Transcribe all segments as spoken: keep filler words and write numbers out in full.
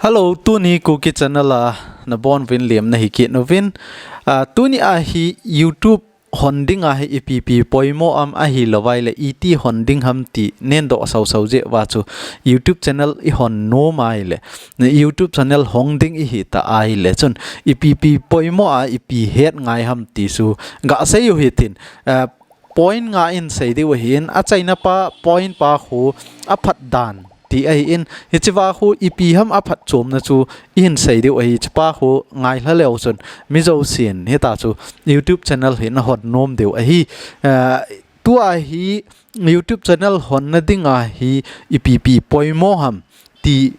Hello, tuni Kuki channel a nabonuvin lemna hi kit uvin. Ah, tuni a hi YouTube hon ding a hi ipi ipi poimo ham ahilou vai le iti hon ding ham ti neidoh sau sau jeh uva chu YouTube channel ihon nom a ahile, YouTube channel hong ding ihi ta ahile chun ipi ipi poimo a ipi het ngai ham ti chu gasei u hitin. Ah, point nga in sei diu ahin, achaina pa point pa khu aphat dan ti ahin, hichea khu ipi ham aphatchomna chu ihin sei diu ahi, hichepa khu ngailha leu chun mi jousen hitia chu YouTube channel hi nahon nom diu ahi. Ah, tua hi YouTube channel honna ding a hi ipi ipi poimo ham ti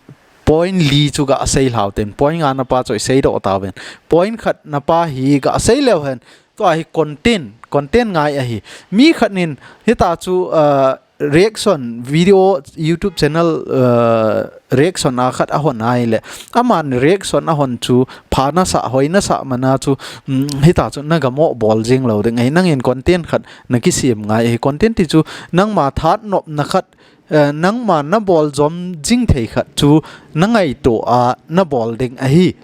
point li chu gasei lhau ten, point nga na pa chu isei doh tauvin, point khat na pa hi gasei leu hen. Tua hi content, content ngai ahi. Mi khat nin hitia chu, ah, reaction video YouTube channel, ah, reaction a khat ahon ahile, aman reaction ahon chu pha nasah, hoi nasah mana chu, um, hitia chu nagamo bol jing lou ding ahi. Nangin content khat nakisem ngai ahi. Content ti chu nangma thanopna khat, eh, nangma nabol jom jing thei khat chu nangaito a nabol ding ahi.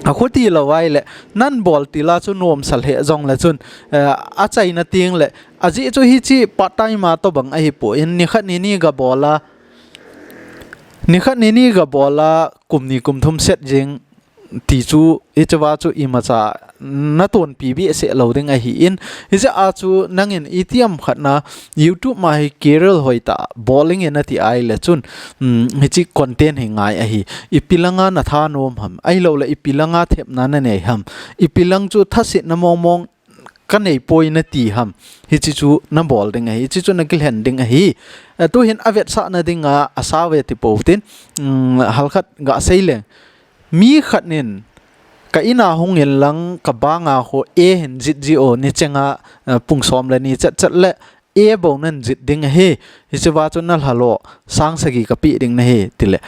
Akhuti lou vai le, nabol til a chu nomsa lheh jongle chun, eh, achaina teng le, ajeh chu hiche part time a tobang ahipon, nikhat nini gabol a, nikhat nini gabol a, kum ni kum thum set jing ti chu, hichea chu imacha natonpi behseh lou ding ahin, hijeh a chu nangin itiham khat na YouTube ma hi career hoitah bol inge nati ahile chun, um, hiche content hi ngai ahi. Ipi langa nathanom ham, ahilou le ipi langa thepna nanei ham, ipi lang chu thasetna mong mong kanei poi nati ham, hiche chu nabol ding ahi, hiche chu nakilhen ding ahi. Eh, tuhin avetsahna dinga asao ve ti pou tin, um, halkhat gasei leng. Mi khat nin, ka in a hung in lang, ka banga khu A hin jih jih o, ni chenga, eh, pung som le ni chet chet le A bou nan jih ding ahi. Hichea chu nalha lou, sang sagi kapeh ding nahi, tile.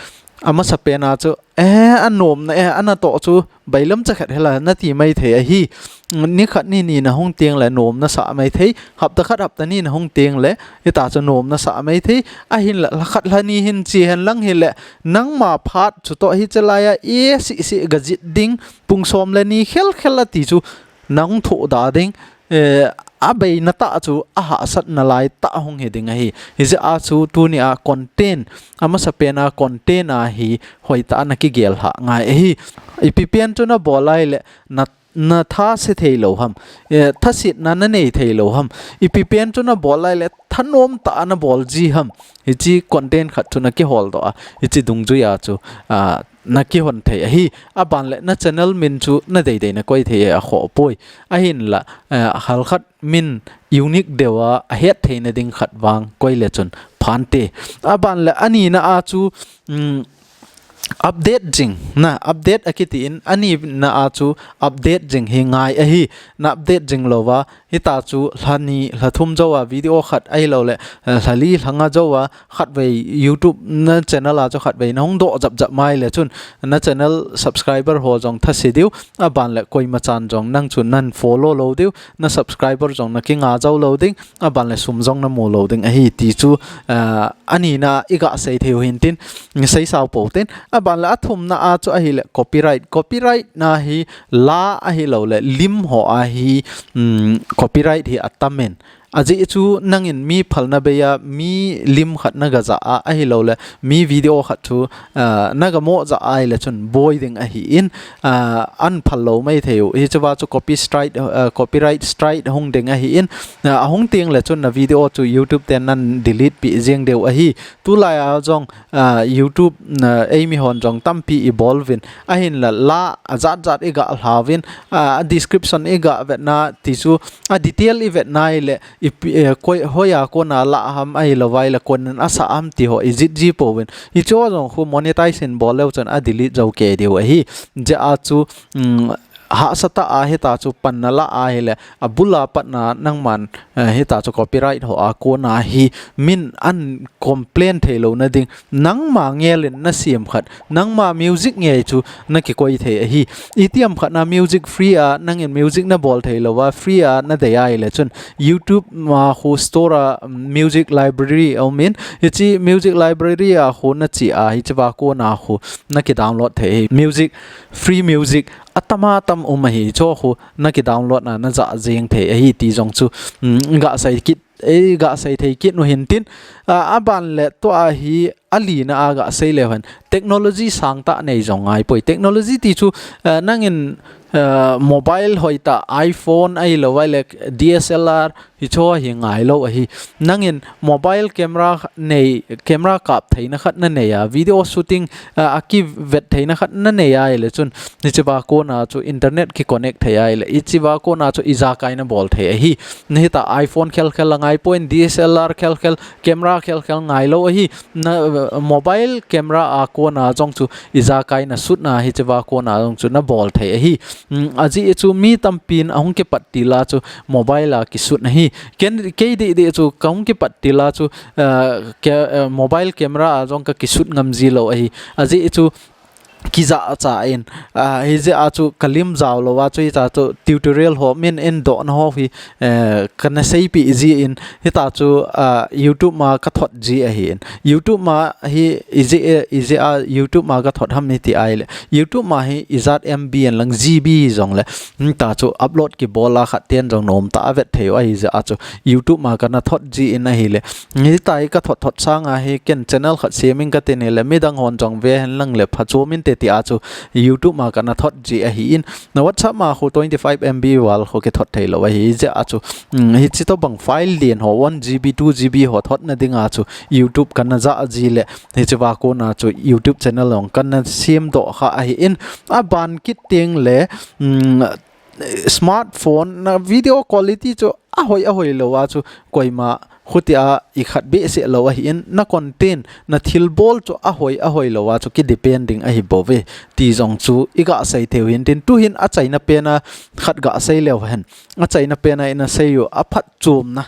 Amasapen a chu, eh, anomna, eh, anatoh chu, bailam chakhat hela nati maithei ahi. Nikhat nini nahung teng le nomna sah maithei, hapta khat hapta ni nahung teng le, hitia chu nomna sah maithei, ahinla, lha khat lha ni hin che hen lang hile, nangma phat chutoh hiche laiya, eh, sih sih gajih ding, pung som le ni khel khel a ti chu, nahung thoh da ding, eh, abeina tah chu, ahahsatna lai tah hung hi ding ahi. Hijeh a chu, tuni a content, amasapen a content a hi, hoitah a nakigel lhah ngai ahi. Ipi pen chu nabol ahile, na, nathase thei lou ham, eh, thasetna nanei thei lou ham, ipi pen chu nabol ahile, thanom tah a nabol ji ham, hiche content khat chu nakihol doh a, hiche dungjui a chu, ah, nakihon thei ahi. Aban le na channel min chu nadei dei nakoi thei e, akhoh poi. Ahinla, eh, halkhat min unique deuva ahet theina ding khat vang koi le chun phante. Aban le anina a chu, um, update jing, na update akiti in, anina a chu update jing hi ngai ahi. Na update jing louva, hitia chu lha ni, lha thum jouva video khat ahilou le, eh, lha li, lha nga jouva khatvei YouTube na channel a chu khatvei nahung doh jap jap mai le chun, na channel subscriber ho jong thase diu, aban le koima chan jong nang chu nan follow lou diu, na subscriber jong nakinga jou lou ding, aban le sum jong namu lou ding ahi ti chu, ah, anina igasei thei u hintin, seisao pou tin, aban le athumna a chu ahile copyright, copyright na hi la ahilou le lim ho a hi, um, copyright hi atam in. Ajeh chu nangin mi phalna bei a, mi lim khat naga jah a, ahilou le mi video khat chu, ah, naga mo jah a ahile chun boi ding ahin, ah, aphal lou maithei u. Hichea chu copy strike, ah, copyright strike hung ding ahin, ah, ahung teng le chun na video chu YouTube ten nan delete peh jeng diu ahi. Tulai a jong, ah, YouTube, ah, eimi hon jong tampi ibol uvin. Ahinla la ajat jat iga lha uvin, ah, description iga vetna ti chu, a detail ivetna ahile, ipi, eh, koi, hoiya kona la ham ahilou vai le konin asah ham ti ho ijih ji pouvin. Hicheho jong khu monetize in bol leu chun adelete jou kei diu ahi. Hijeh a chu, um, hahsa tah a hita chu panna la ahile, abul a patna nangman, eh, hita chu copyright ho a kona hi min an complain thei lou na ding, nangma ngel in na siam khat, nangma music ngei chu na kikoi thei ahi. Itiam khat na music free a, nangin music na bol thei lou a, free a na dei ahile chun, YouTube ma khu store a, um, music library a um in, hichi music library a khu na chi a, hichi va kona khu na ki download thei ahi. Music, free music, atam atam um ahi, cho khu na ki download na, na ja jeng thei ahi ti jong chu, um, ga sei kit, eh, ga sei thei kit nu hin tin, ah, aban le tua hi, a lina a ga sei leu hen. Technology sang tah nei jong ngai poi. Technology ti chu, eh, nangin, eh, mobile hoi tah, iPhone ahilou vai le D S L R, hicho hi ngai lou ahi. Nangin mobile camera nei, camera kap theina khat na nei a, video shooting, eh, a kivet theina khat na nei ahile chun, hichi va kona chu internet ki connect thei ahile, hichi va kona chu ijakai na bol thei ahi. Nahita iPhone khel khel a ngai poi, D S L R khel khel, camera khel khel ngai lou ahi. Na, uh, mobile camera a kona jong chu ijakai na shoot na hichi va kona jong chu na bol thei ahi. Um, ajeh chu mi tampin ahung kipat til a chu mobile a ki shoot na hi. Ken, kei dei dei chu ka hung kipat til a chu, uh, ke, uh, mobile camera a jong ka ki shoot ngam ji lou ahi. Ajeh chu kija cha in, ah, hijeh a chu ka lim jao lou a chu hita chu tutorial ho min in doh na ho hi, eh, ka na seipi ji in hita chu, ah, YouTube ma ka thot ji ahi in. YouTube ma hi ijeh, ijeh a YouTube ma ka thot ham ni ti ahile. YouTube ma hi ijat M B in lang G B jong le. Hita chu upload ki bol a khat ten jong nom tah a vet thei u ahi jeh a chu YouTube ma ka na thot ji in ahile. Hita hi ka thot thot sang a hi ken channel khat sem in ka ti ni le midang hon jong ve hen lang le phachom in te ti a chu YouTube ma ka na thot ji ahi in. Na WhatsApp ma khu twenty five M B val khu ki thot thei lou ahi jeh a chu, um, hichi to bang file lien ho one G B, two G B ho thot na ding a chu YouTube ka na ja ji le hichi va kona chu YouTube channel jong ka na sem doh kha ahi in. Aban kit teng le, um, smartphone na video quality chu ahoi ahoi lou a chu koima khuti a i khat behseh lou ahi in, na content na thil bol chu ahoi ahoi lou a chu ki depend ding ahi bou ve ti jong chu i ga sei thei u hin tin, tu hin a chaina pen a khat ga sei leu hen, a chaina pen a i na sei u a phatchomna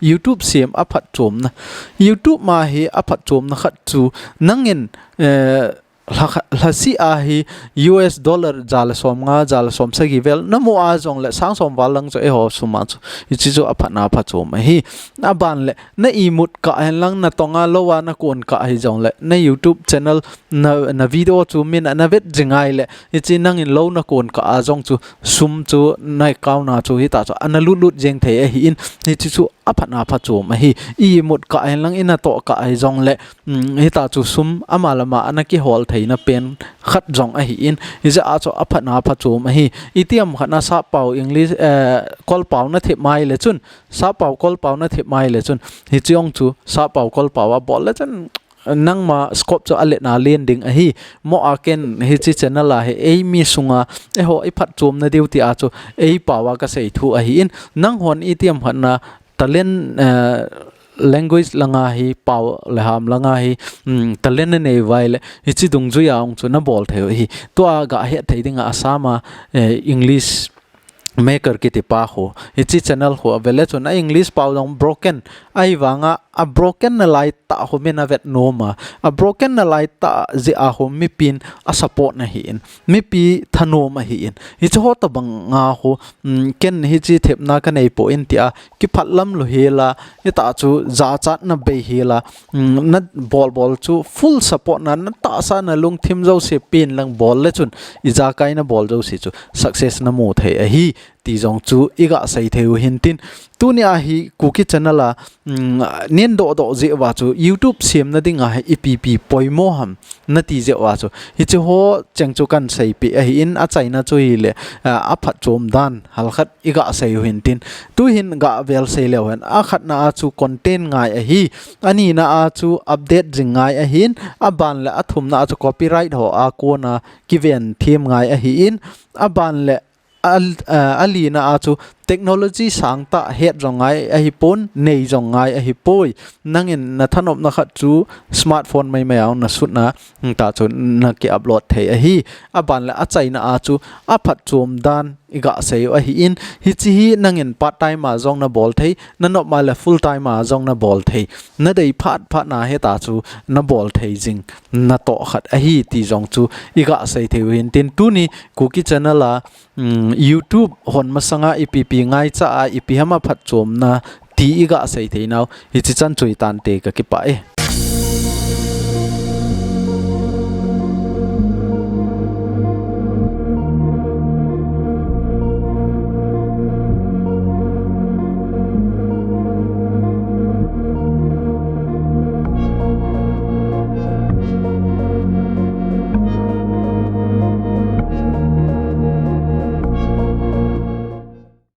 YouTube sem a phatchomna. YouTube ma hi a phatchomna khat chu nangin, eh, lha, lhasi a hi U S dollar ja le som nga, ja le som sagi vel na mu a jong le sang som val lang chu eiho sum a chu. Hichi chu a phatna phatchom ahi. Aban le na imut kah hen lang na tong a lou a na kon kah hi jong le na YouTube channel na, na video chu min a na vet jing ahile. Hichi nangin lou na kon kah a jong chu sum chu na account a chu hita chu a na lut lut jeng thei ahi in. Hichi chu a phatna phatchom ahi. I imut kah hen lang i na toh kah hi jong le, um, hita chu sum ama le ama a na kihol theina pen khat jong ahi in. Hijeh a chu a phatna phatchom ahi. Itiam khat na sappao English, eh, kolpao na thep mai le chun, sappao kolpao na thep mai le chun, hichi jong chu sappao kolpao a bol le chun, nangma scope chu a let na len ding ahi. Mo a ken hichi channel a hi eimi sunga eiho i phatchomna diu ti a chu ei pao a ka sei thu ahi in, nang hon itiam khat na talent, eh, language langa hi pao le ham langa hi, um, talent na nei vai le hichi dungjui a ong chu na bol thei u hi. Tua ga het thei ding a Assam a, eh, English Maker kiti pa khu. Hichi channel khu a ve le chun a English pao jong broken. Ahi vanga a broken na lai tah khu min a vet nom a. A broken na lai tah jeh a khu mipin a support na hi in. Mipi thanom ahi in. Hichi ho tabang nga khu, um, ken hichi thepna ka nei poi ti a. Kiphat lam lou hi la. Hita chu jachat na bei hi la. Um, na bol bol chu full support na, na tahsa na lungthim jouse pen lang bol le chun ijakai na bol jouse chu success na mu thei ahi ti jong chu i ga sei thei u hin tin. Tuni a hi Kuki channel a, um, nen doh doh jeh uva chu YouTube sem na ding a hi ipi pi poimo ham na ti jeh uva chu. Hichi ho cheng chu kan sei pi ahi in a chaina chu hi le, ah, a phatchom dan hal khat i ga sei u hin tin. Tu hin ga vel sei leu hen. A khatna a chu content ngai ahi. Ani na a chu update jing ngai ahi in. Aban le a thumna a chu copyright ho a kona kiven them ngai ahi in. Aban le a, a, a lina a chu Technology sangtah het jong ngai ahipon, nei jong ngai ahipoi. Nangin nathanopna khat chu smartphone maimai a nasutna, ta chu naki upload thei ahi. Aban le achaina a chu aphatchom dan iga sei u ahin, hiche hi nangin part time a jong nabol thei, nanop ma le full time a jong nabol thei, nadei phat phat na heta chu nabol thei jing natoh khat ahi ti jong chu iga sei thei u hintin, tuni Kuki channel a, um, YouTube hon masanga ipi pi ngaicha a ipi hama phatchomna ti iga sei thei nau, hiche chan chu itante, kakipah e.